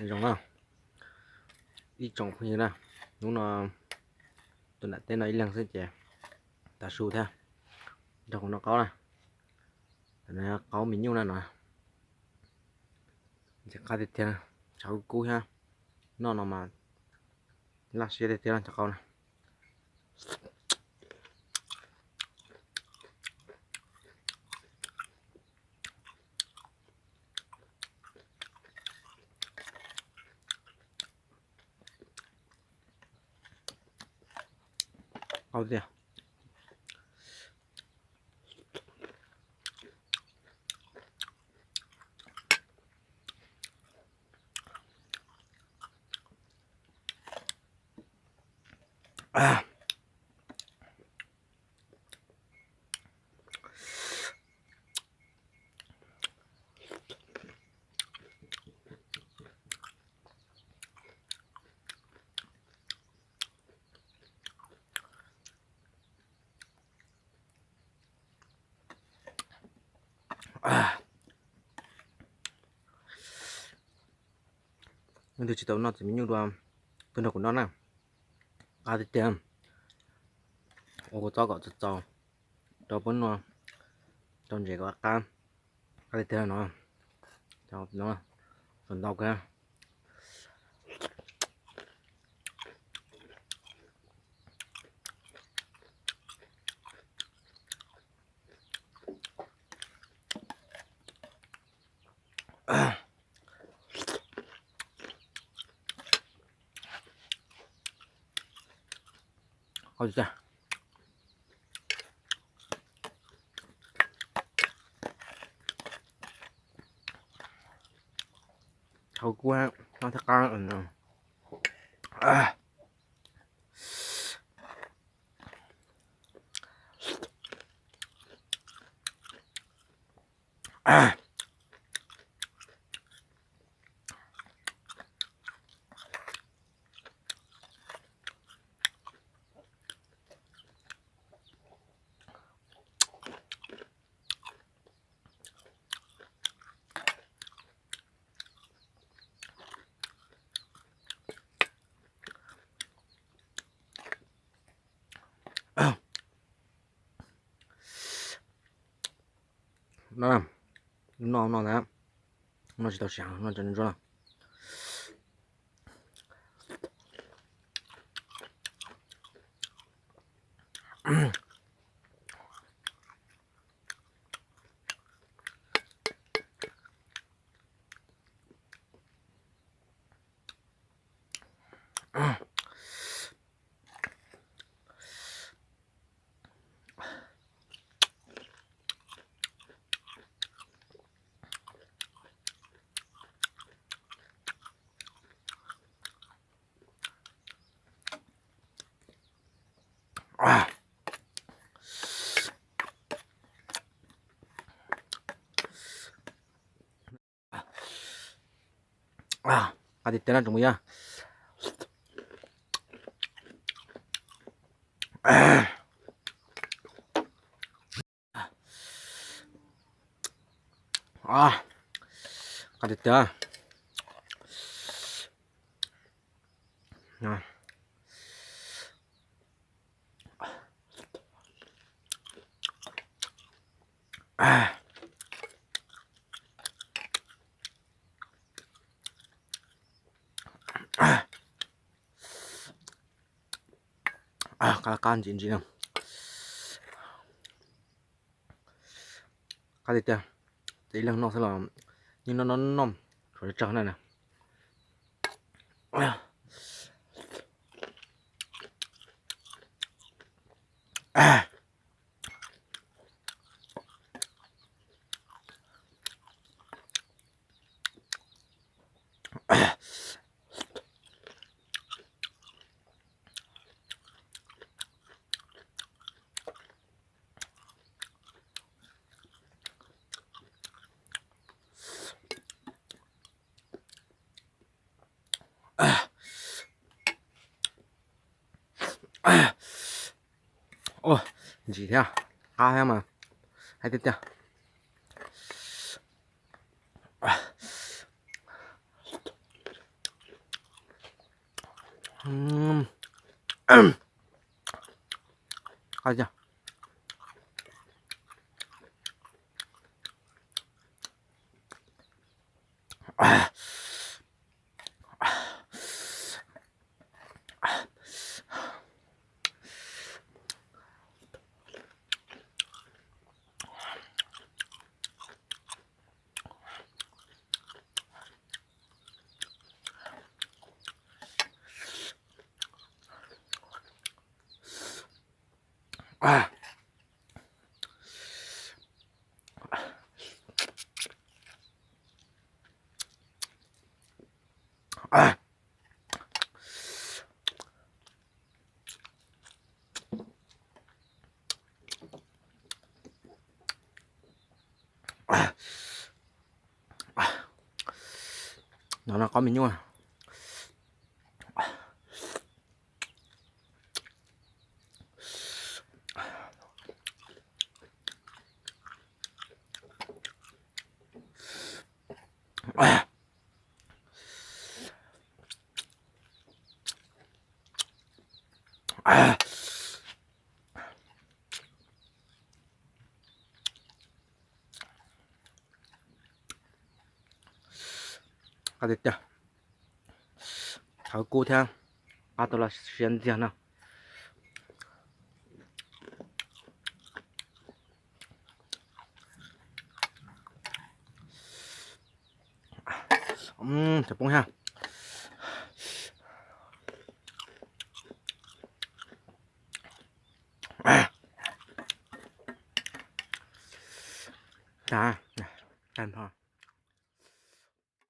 Zoo na, ib tsoom phooj ywg na, hnub no tuaj nram teb no ib leeg xwb ces tav su thiab, nrog kuv noj qaub na. Qaub me nyuj na no, ces qab tiag tiag, tshav kub kub thiab, noj no mas laj siab tiag tiag cov qaub na. Qaub tiag. Leej twg tsis tau noj txiv me nyuj dua, tuaj nrog kuv noj na. Qab tiag tiag, ua kua txob kom txaus txaus, rau pob nua, rau ntses kom qab, qab tiag tiag no. Cov no, cov ntau kawg. Qab tiag. Thaum kuv no thiab qab. No, no no ntag, no tsis tau siav, no tso ntsuab no. Qab tiag tiag na tsoom phooj ywg. Qab tiag tiag. Qab qab ntsim ntsim no. Qab tiag tiag, ib leeg noj xwb los yeej noj noj noj, tshuav tsawg na na. Ntsim thiab, qab thiab mas, hais tiag tiag. Ub, No no qab me nyuam. Qab tiag tiag. Thov kub thiab, qab tau los siav ntxiag no. Tsis poob thiab.